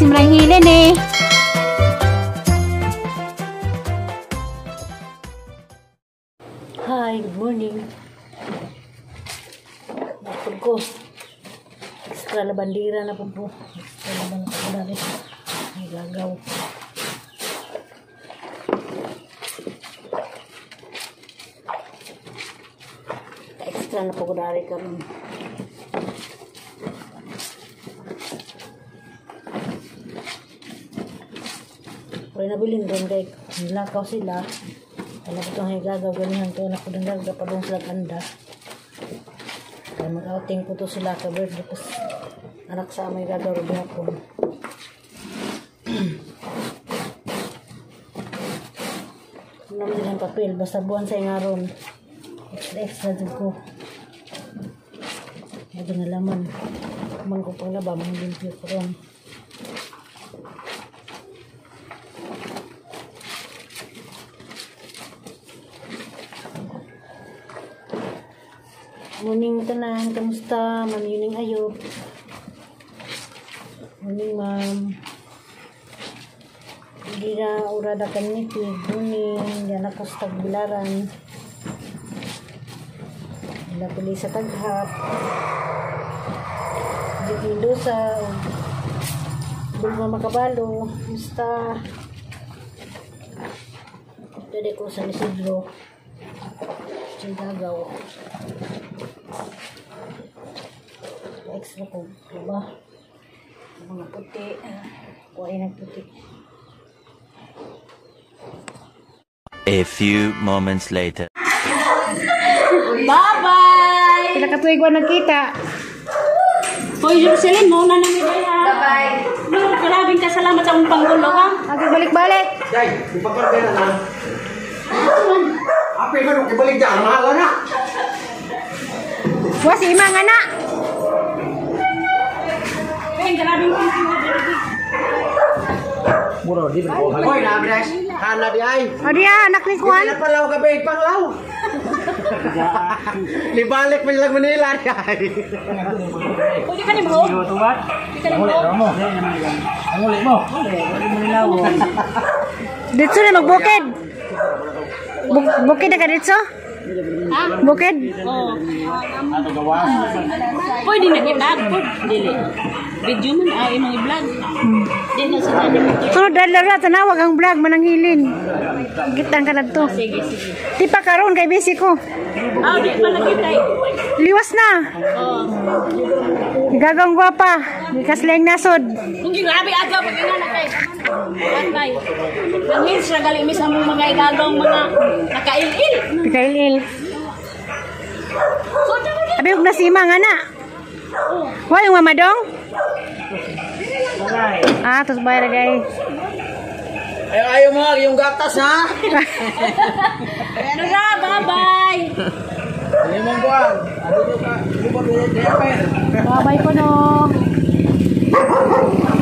Si Mrang Hilin eh. Hi, good morning. Napod ko. Extra na bandira na po po. Extra na bandira. Ay, gagaw. Extra na po ko dari karon. Wala nabilin doon kay nilakaw sila. Alam ko itong higagaw, ganihan ko na ko ng gagaw pa doon sila ganda. Kaya mag-outing po to sila ka birthday. Tapos anak sa amay gagaw rin ako. Ano naman silang papel, basta buwan sa ingaron. Extra extra din ko. Medyo nalaman. Man ko panglaba, mga limpyo ko ron. Morning tanan, kamusta? Ma'am Yuning Ayop. Morning ma'am. Hindi na urada kanipig. Morning, yan ako sa Tagbilaran. Napili sa Taghap. Jit Mendoza. Bulma Makabalo. Kamusta? Dede ko sa Isidro. Sintagaw. Extra ko, diba? Mga puti. Kuhain ng puti. A few moments later. Bye-bye! Pila ka tuig wa nagkita. Hoy, Jocelyn, muna na mi ha. Bye-bye. No, grabing kasalamat sa akong panggulo ha. Agi balik-balik. Day, ipagkarga na lang. Ape man, ibalik dyan, mahal na. Wa si imang ana. Ay, grabing thank you, baby. Mura, di ba? Hoy, nabres. Hana di ay. Adi ah, anak ni Juan. Hindi na palaw gabi, panglaw. Libalik man lang Manila di ay. Pwede ka ni mo? Pwede ka ni mo? Dito na magbukid. Bukid na ka dito? Ha? Bukid? Oo. Pwede na kita. Dili. Video man ay imong i-vlog. Di na sa tani mo. Sunod adlaw na tanawag ang vlog mananghilin. Kitang ka to. Sige, sige. Di pa karon kay busy ko. Ah, di pa lagi tay. Liwas na. Oo. Gagawang gwapa. Gikas lang nasod. Kung grabe aga pag ina na kay. Atay. Ang hils ra gali mis among mga igagong mga nakail-il. Pikail-il. So Abi og nasima nga na. Wa yung mama dong? Ah, tos bayar gay. Ayaw, ayaw mo, yung gatas ha. Ano ra, bye-bye. Limang buwan. Ano ka? Lumang kaya per. Bye-bye ko no.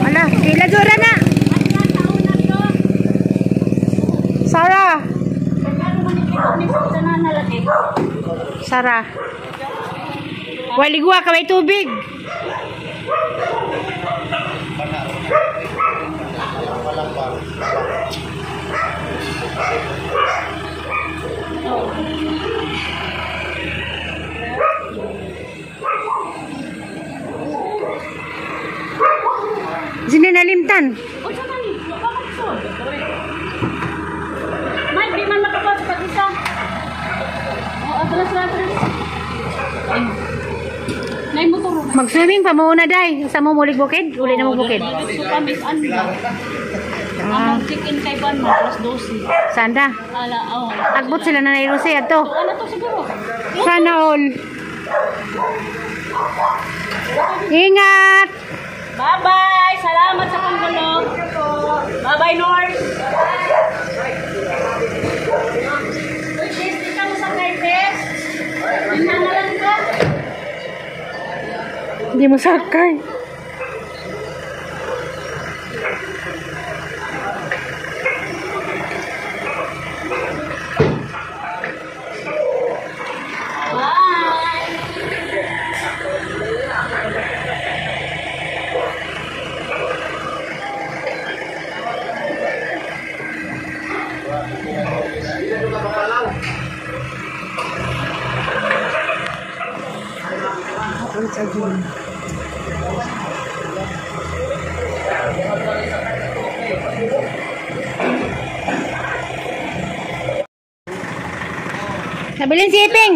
Ala, kila jura na. Sarah. Sarah. Waligwa ka may tubig. Sino nalimtan? Man, di man makapasok pag isa. Oh, atras, atras. Nay motor. Mag-swimming pa muna day. Sa mo mulig bukid? Uli na mo bukid. Dito pa miss Anda. Ang check-in kay Ban mo alas 12. Sanda. Ala, oh. Agbot sila na nairose ato. Ano to siguro? Sana all. Ingat. Bye-bye. Salamat sa panggulo. Bye-bye, North. Uy, sis, di ka mo sa kay Tess. Hinangalan ka. Hindi mo sakay. Bye. Nabilin si Iping.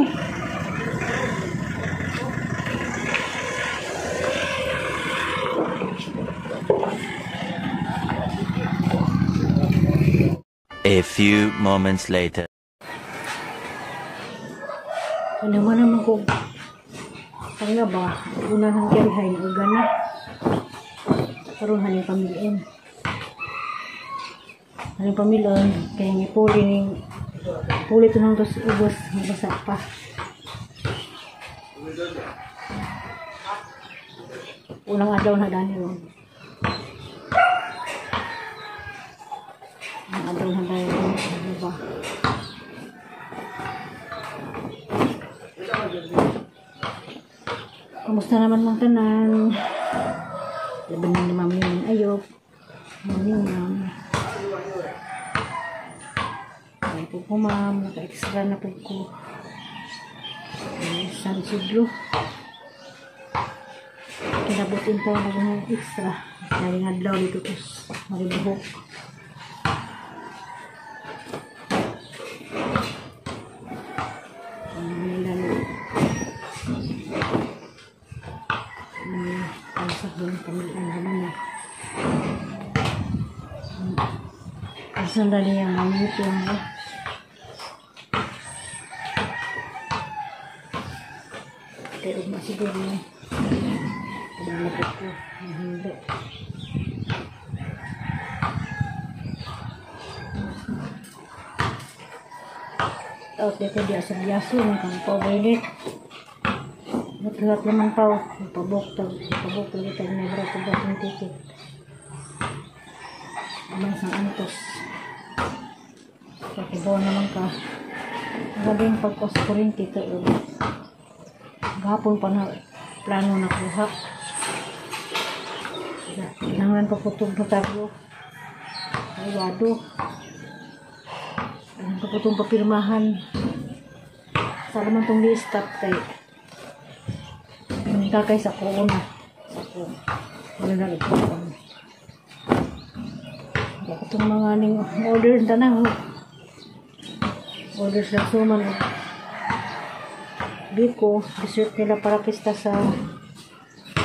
A few moments later. Ano man naman ko kaya ba unahan kay hay uga na karon haning pamilyon. Haning pamilyon kay ngipuli ning puli to nang tos ubos mabasa pa. Unang adlaw na dani ron. Unang adlaw na dani ron, diba? Kamusta naman mga tanan? Laban ni Ma'am Ning Ayop. Morning, ma'am. Ay po po, ma'am. Naka-extra na po ko. Ay, San Siglo. Kinabutin tayo ng extra. Dahil nga adlaw dito po. Maribuhok. Sandali ang mamuto mo. Kaya ugma siguro niya. Malapit ko. Hindi. Out dito di asa biyaso. Ang pawailit. Matlahat naman pa. Pabok. Pabok. Ulit ang nebra. Pabok ang ticket. Amang sang antos. Pakibaw naman ka. Grabe yung pagkos ko rin tito. Gahapon pa na plano na kuha. Kailangan pa po itong notaryo. Ay, wado. Kailangan pa po itong papirmahan. Sa naman itong li-stop kay yung kakay sa ko na. Sa ko. Ano na nagkuhan. Itong mga ning order na order sa suman biko dessert nila para pista sa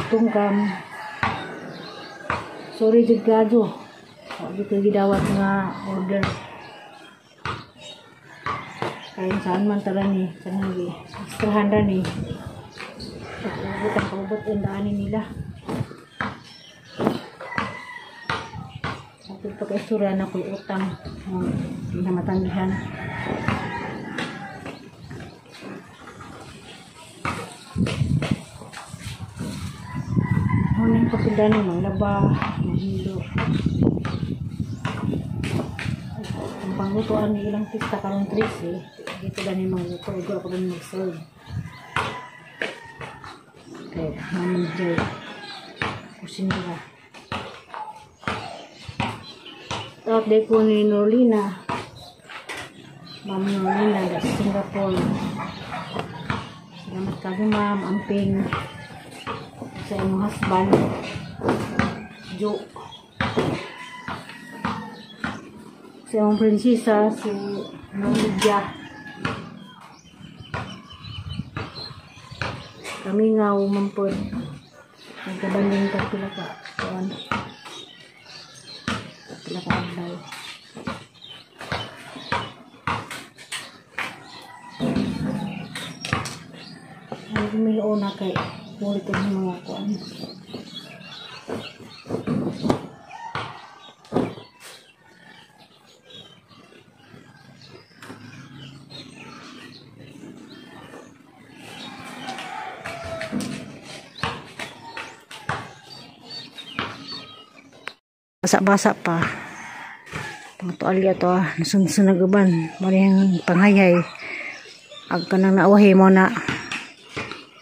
tungkam. Sorry jud gado di ko gidawat nga order kain saan man tara ni kanang extra handa ni ubot ang kaubot ang daanin nila. Pagkaistura na ko'y utang hindi na matanggihan. Ano yung pasinda ni mga laba, mahilo. Ang panglutuan ni ilang pista karong 13, dito na ni mga luto, iguro ako din mag-serve. Kaya, naman dyan, kusinira. Birthday ko ni Norlina. Ma'am Norlina, sa Singapore. Salamat kayo, ma'am. Amping sa imong husband, Joe. Sa imong prinsesa, si Norlidia. Kami nga umampod. Nagkabanding pagpila ka. Pila ka adlaw. Ay, gumiloo na kay ulit ang mga kuan. Basa-basa pa. Pangtualya to, nasunsunaguban. Mali ang panghayhay. Ag ka nang naawahi mo na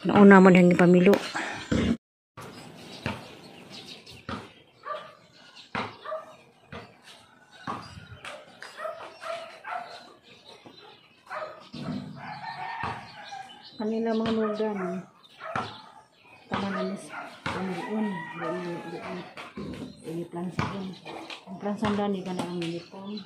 nauna mo niyang pamilo. Kanila mga nugan. Tama na nis pamiloon. Ini plan sa doon. Ang plan sa dani ka na ang uniform.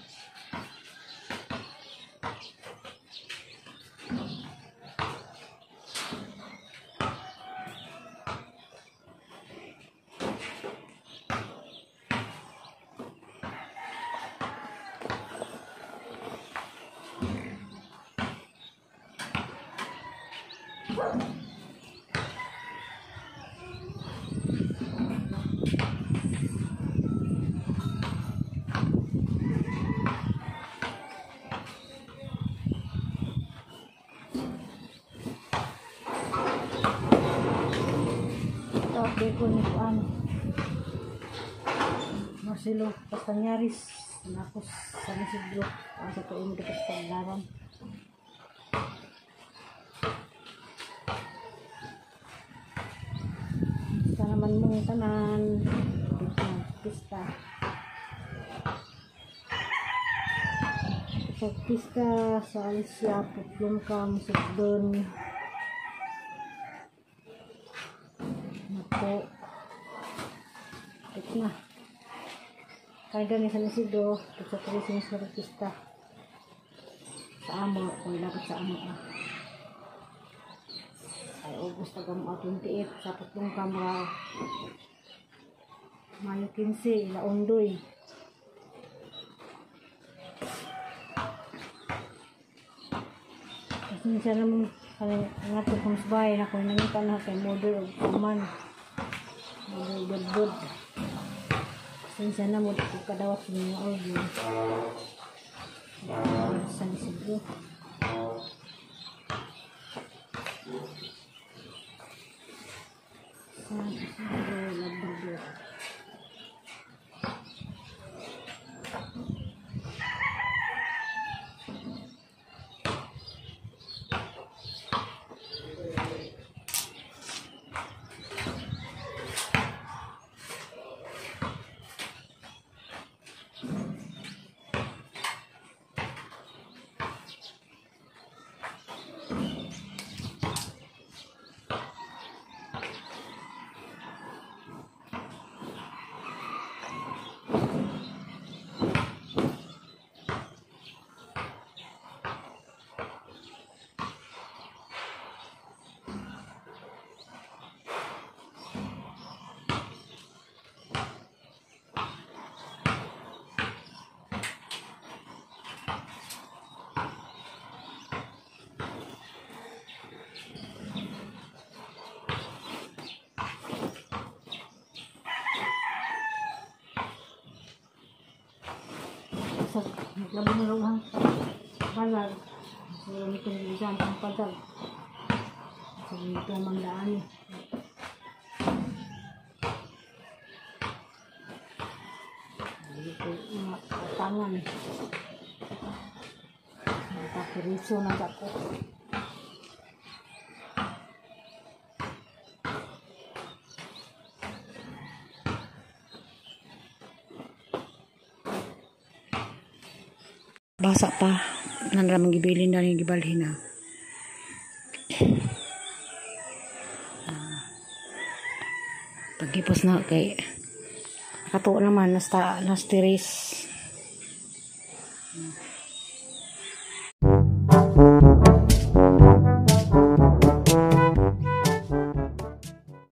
Birthday ko ni Kuan Marcelo Castañares. Ako sa San Isidro. Sa tuong di Castañaran. Basta naman mong tanan. Pista. Sa pista sa Alicia, Putlongkang, Sugdon. Napo. Ito na. Kaya ganyan sa San Isidro, sa Teresa sa pista. Sa amo, o dapat sa amo. Ay, August 28, sa Putlongkang, Mayo 15, Laundoy. Pasensya naman nga ito kung sabay na kung nangita na kay mother o kuman. Mother budbud. Pasensya na mo kung kadawat sa mga audio. San Isidro. San Isidro, Labrador. Naglabong na lang balag. So, itong bilisan ang padag. So, ito ang mandaan. Dito mga katangan. Magpapiriso na ako. Basa pa. Nanramang gibilin na rin gibalhin na. Pagkipos na kay nakatuo naman nasta tiris.